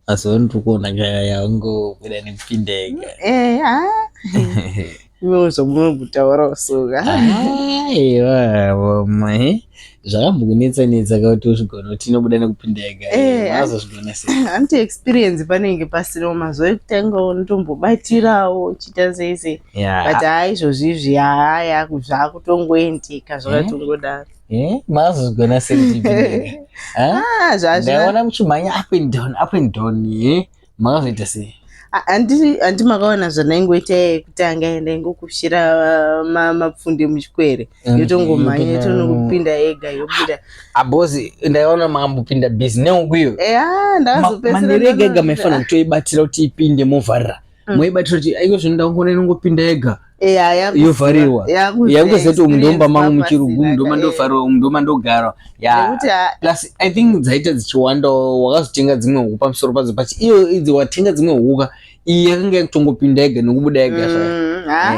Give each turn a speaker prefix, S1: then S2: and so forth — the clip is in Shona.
S1: Mazuva ndiri kuona nyaya yangobuda nekupinda yega.
S2: Eh, ah. Iwewo zvamunombotaurawo so ka.
S1: Aiwa, mai. Zvakambokunetsa netsa ka kuti uzvigone kuti inobuda nekupinda yega.
S2: Eh,
S1: Mazozvigona sei?
S2: Anti experience panenge pasinawo mazuva ekutanga unotombobatirawo uchiita sei sei. But haa izvozvi izvi haa zvakutongoendeka zvakatongodaro.
S1: Eh, mazozvigona sei kuti ipinde yega? Ah,
S2: Ah, zvazvina
S1: Ndaiona muchimhanya up and down, up and down. Eh? Makazoita sei?
S2: Handi makaona zvandaingoita yekutanga, ndaingokushira mapfunde muchikwere, yotongomhanya yotonokupinda yega, yobuda.
S1: Abozi ndaiona makambopinda busy nehuku iyo.
S2: Eya, ndakazopedzisira
S1: Manheru ega ega maifanira kutoibatira kuti ipinde, movharira, moibatira kuti aiko zvino ndakuona inongopinda ega, yovharirwa. Yakuziva kuti umu ndomba mangu muchirugu, umu ndoma ndovharirwa, umu ndoma ndogara ya.
S2: Nekuti
S1: Plus I think dzaita dzichiwandawo, wakazotenga dzimwe huku pamusoro padzo, but iyo idzi watenga dzimwe huka, iyi yakanga yakutongopinda ega nekubuda ega zvayo.
S2: Ha.